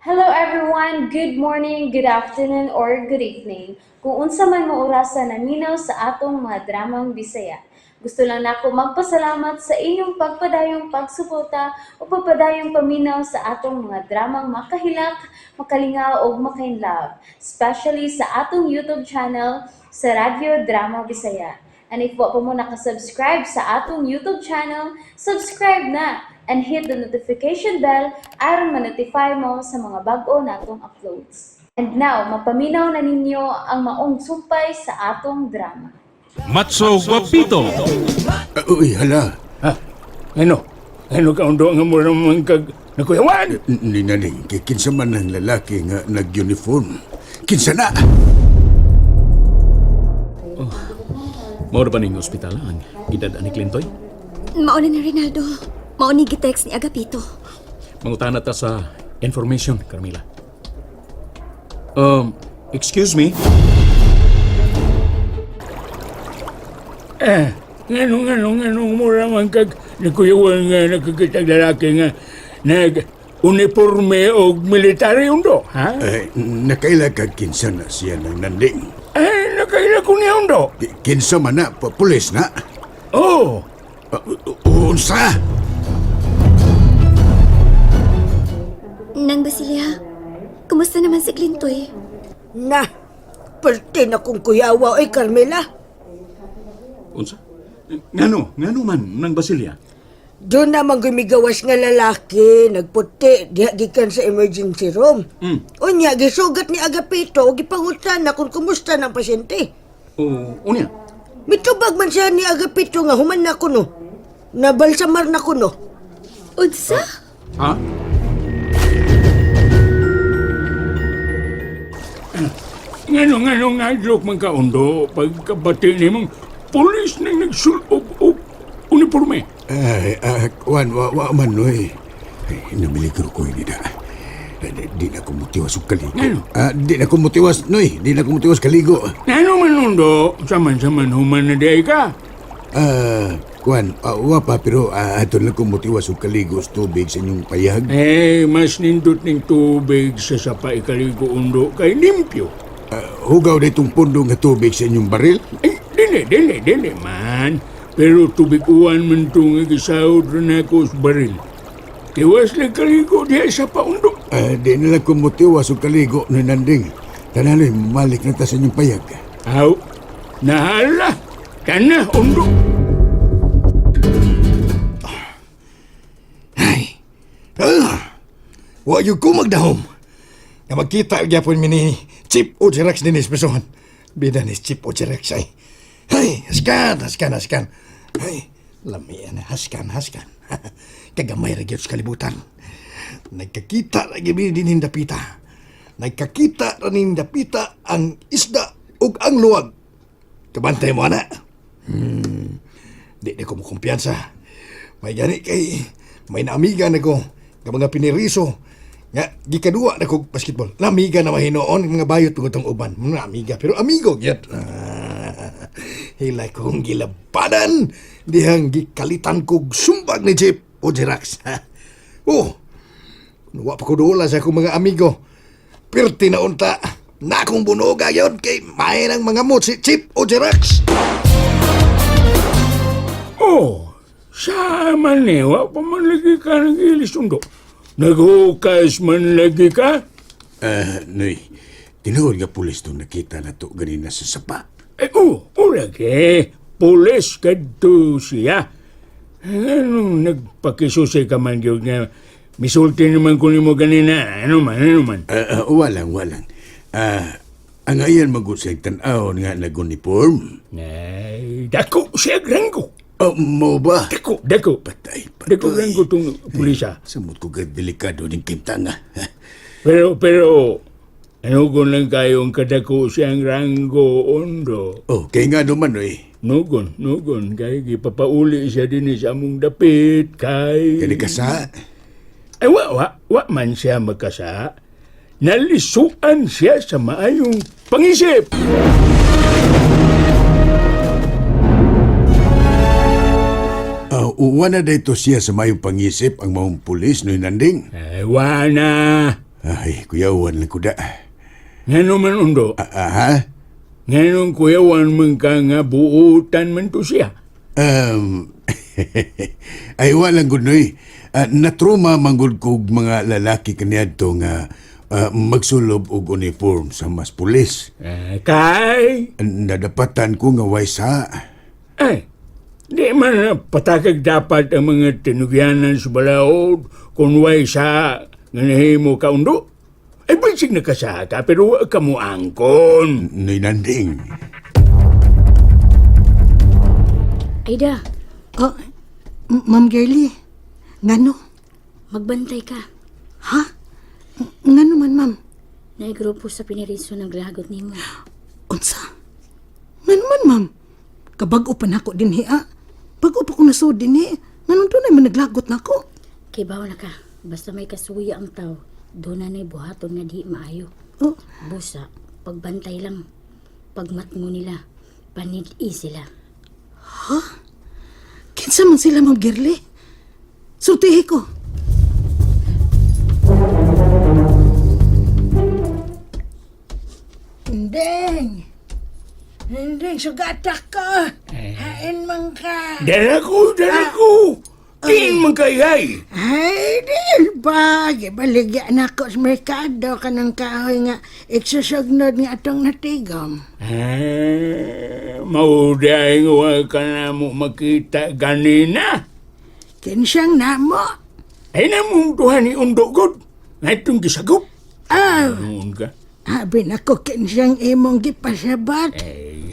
Hello everyone! Good morning, good afternoon, or good evening. Kung unsa man mo orasa naminaw sa atong mga dramang Bisaya. Gusto lang nako magpasalamat sa inyong pagpadayong pagsuporta o pagpadayong paminaw sa atong mga dramang makahilak, makalingaw ug makainlove, especially sa atong YouTube channel sa Radyo Drama Bisaya. And if wa pa mo nakasubscribe sa atong YouTube channel, subscribe na and hit the notification bell aron ma-notify mo sa mga bag-o natong uploads. And now, mapaminaw na ninyo ang maong sumpay sa atong drama. Matso Guapito. Ah, uy, hala. Ha? Ano? Ano ka undo nga mura man kag nakuyawan? Ninaling, kay kinsa man ang lalaki nga nag-uniform. Kinsa na? Mao ra ba ning ospital ang gidad ni Clintoy? Mauna ni Rinaldo. Mauni gitext ni Agapito. Mangutana ta sa information, Carmila. Excuse me. Eh, ngano mura man kag nakuyawan nga nakakita lalaki nga nag uniforme og military undo, ha? Eh, nakaila kag kinsa na siya ng nanding. Eh, nakaila ko niya undo. Kinsa man na, pulis na. Oh, Ah, unsa? Nang Basilia, kumusta naman si Clintoy? Na, perte na kong kuyawa, oy Carmela. Unsa? Ngano? Ngano man nang Basilia? Doon naman gumigawas nga lalaki, nagputi, diha gikan sa emergency room. Unya, gisugat ni Agapito, o gipangutan na kung kumusta ng pasyente. O, unya. Mitubag man siya ni Agapito nga human na kuno. Nabalsamar na kuno. Unsa? Ha? Ngano nga joke man ka undo pagkabati ni mong pulis nang nagsulog og uniforme. Ay, ah, kuan, wa man, noy. Ay, namiligro ko ini da. Eh, di na ko mutiwas og kaligo. Ano? Ah, di na ko mutiwas, noy. Di na ko mutiwas kaligo. Ngano man undo, saman-saman human na di ka. Ah, kuan, wa pa, pero ato lang ko mutiwas og kaligo sa tubig sa inyong payag. Eh, mas nindot ning tubig sa sapa ikaligo undo kay limpyo. Ah, hugaw na itong pundo nga tubig sa inyong baril. Eh, dili man. Pero tubig uwan man to nga gisahod rin ako sa baril. Tiwas lang kaligo diha sa paundo. Ah, di na lang ko mutiwas og kaligo ni Nanding. Tanaloy, malik na ta sa inyong payag. Aw, nahala. Kana, undo. Ay. Ah, wa gyud ko magdahom. Nga magkita gyapon mi ni Chip o Jerex dinis personan. Bida ni Chip o Jerex ay. Ay, haskan, haskan, haskan. Ay, lami na haskan, haskan. Kagamay ra gyud sa kalibutan. Nagkakita ra gyud mi dinhing dapita. Nagkakita ra ning dapita ang isda ug ang luwag. Kabantay mo ana. Di na ko mo kumpiyansa. May gani kay may naamiga na ko nga mga piniriso nga gikaduwa na ko basketball. Namiga na mahinoon mga bayot ko tong uban. Mga amiga pero amigo gyud. Ah, hila kong gilabanan dihang gikalitan kog sumbag ni Jeep o Jerax. Oh, wa pa ko dola sa akong mga amigo. Pirti na unta. Na akong bunuga yon kay may ng mga mot si Chip o Jerax. Oh, sama ni, wa pa man lagi ka nag-ilis undo. Naghukas man lagi ka. Ah, noy, tinuod nga pulis itong nakita na to ganina sa sapa. Eh, oh, lagi. Pulis kadto siya. Anong nagpakisusi ka man gyud nga misulti naman ko nimo ganina. Ano man, ano man. Ah, ah, walang, walang. Ah, ang ayan magud sa tan-awon nga nag-uniform. Ay, dako siya ranggo. Oh, mo ba? Dako, dako. Patay, patay. Dako ranggo tong pulisa. Samot ko ka delikado ng kintanga. Pero, ano ko lang kayong kadako siyang ranggo, ondo. Oh, kay nga naman, noy. Nugon, nugon, kay gipapauli siya din sa among dapit, kay. Kani kasa. Ay, wa man siya magkasa. Nalisuan siya sa maayong pangisip. Ah, uwa na dito siya sa mayong pangisip ang maong pulis, noy Nanding. Ay, wa na. Ay, kuyawan lang ko da. Ngano man undo? Ah, ah, ha? Nganong kuyawan man ka nga buutan man to siya? Ay, wala gud noy. Ah, natruma manggod kog mga lalaki kaniadto nga magsulob og uniform sa mas pulis. Ah, kay? Nadapatan ko nga way sa. Ay, di man na patakag dapat ang mga tinugyanan sa balaod kung way sa nga nahimo ka undo. Ay, bisig na kasaka pero wa ka mo angkon. Noy Nanding. Aida, Oh, Ma'am Girlie, ngano? magbantay ka. Ha? Ngano man, ma'am? Naigrupo sa piniriso ng glagot nimo. Unsa? Ngano man, ma'am? Kabag-o pa nako dinhi, ah. Bag-o pa ko nasud dinhi. Nganong dunay man naglagot nako? Kibaw na ka. Basta may kasuya ang tao, doon na na'y buhaton nga di maayo. Oh, Busa, pagbantay lang. Pagmatmo nila, panid-i sila. Kinsa man sila, Ma'am Girlie? Sultihi ko. Indeng! Indeng, sugata ko! Hain man ka! Dala ko, dala ko. Diin man kay ay. Ay, di ba? Gibaligya na ako sa merkado kanang kahoy nga iksusugnod nga atong natigom. Ah, mauday nga wa ka na mo makita ganina. Kinsang namo. Ay namong duha ni undo god. Ngatong gisagop. Ah, Noon ka. abi nako kinsang imong gipasabat. Ay,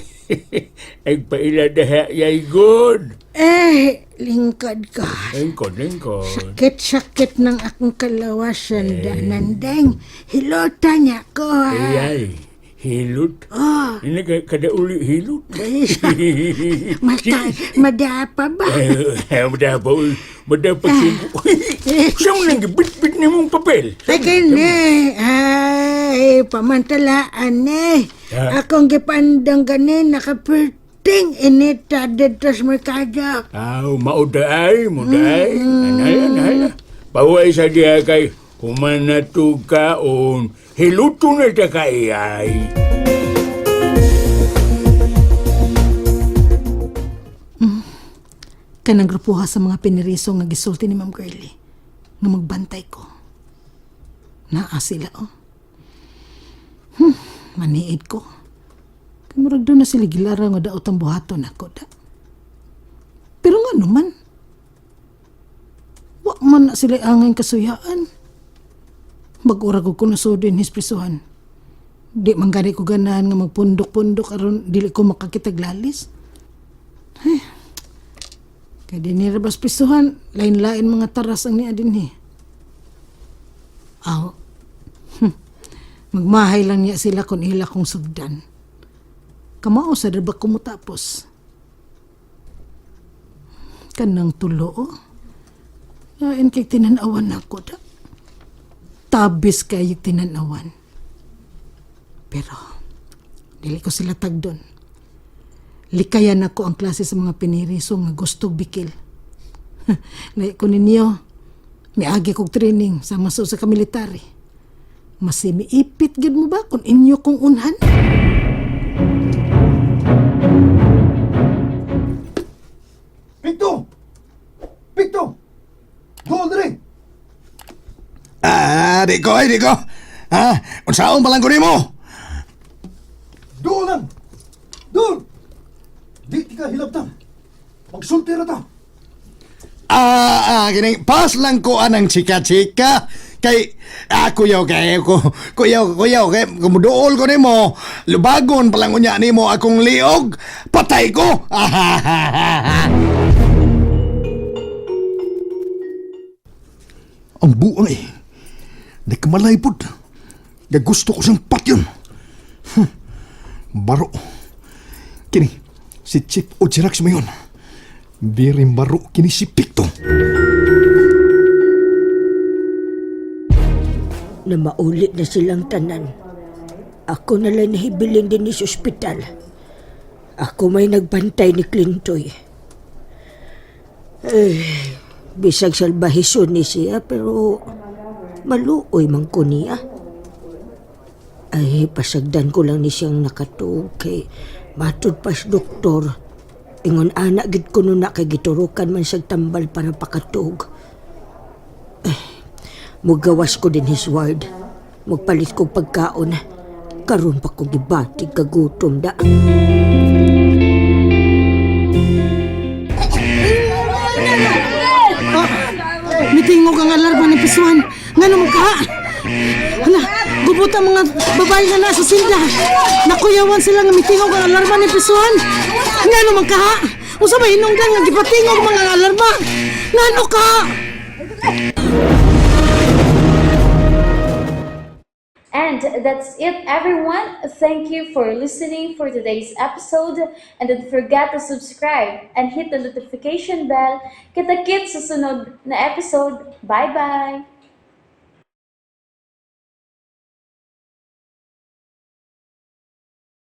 ay paila daha yay god. Eh, lingkod ko. Lingkod, lingkod. Sakit-sakit ng akong kalawasan, eh. Nandeng. Hilota niya ko, ha. Ay, ay, hilot. Oh. Ini kada uli hilot. Eh, Mata, madapa ba? Eh, madapa, uy. Madapa sibo. Siya mo nang gibit-bit ni mong papel. Ay, kini. Ay, pamantalaan eh. Ah. Akong gipandang ganin, nakapirting inita dito sa merkado. Aw, mauday, muday. Anay, anay. Paway sa diya kay humanatug kaon. Hiluto na ta kay ay. Kanang grupuha sa mga piniriso nga gisulti ni Ma'am Girlie nga magbantay ko. Naa sila, oh. Maniid ko. Kay murag doon na sila gilara nga daot ang buhaton ako da. Pero nga naman, wa man na sila angay kasuyaan. Mag-ura ko kuno sudin his prisuhan. Di man gani ko ganahan nga magpundok-pundok aron dili ko makakitag lalis. Kay dinhi ra bas prisuhan, lain-lain mga taras ang niya dinhi. Aw. Magmahay lang niya sila kung ila kong sugdan. Kamao sa ba kumutapos. Kanang tulo, oh. Lain kay tinanawan ako da. Tabis kayo tinanawan. Pero, dili ko sila tagdon. Likayan ako ang klase sa mga piniriso nga gustog bikil. Lahi ko ninyo, miagi kog training sa maso sa kamilitary. Masimiipit gid mo ba kung inyo kong unhan? Picto! Picto! Dool diri! Ah, di ko, ay, di ko. Ha? Unsaon pa lang ko nimo? Dool lang! Dool! Di ka hilabtan. Magsulti ra ta. Ah, ah, kining pas lang ko anang chika-chika. Kay kuyaw kay ko kuyaw kuyaw kay kumuduol ko nimo lubagon pa lang unya nimo akong liog patay ko. Ang buang eh. Nagkamalay pod. Gagusto ko siyang patyon. Baro. Kini, si Chief Ojirax mayon. Very baro kini si Picto. Na maulit na silang tanan. Ako na lang nahibilin din sa ospital. Ako may nagbantay ni Clintoy. Eh, bisag salbahison ni siya pero Maluoy man ko niya. Ay, pasagdan ko lang ni siyang nakatuog kay matud pas doktor. Ingon ana gid ko na kay giturukan man siyang tambal para pakatuog. Eh, mugawas ko din his ward. Magpalit kog pagkaon. Karon pa ko gibatig kagutom da. Oh, mitingog ang alarma ni Pisuan. Nga mo ka? Hala, gubot ang mga babae nga nasa silda. Nakuyawan sila nga mitingog ang alarma ni Pisuan. Nga naman ka? Usa ba hinungdan nga gipatingog mga alarma? Ngano ka? And that's it, everyone. Thank you for listening for today's episode. And don't forget to subscribe and hit the notification bell. Kita-kits sa sunod na episode. Bye-bye!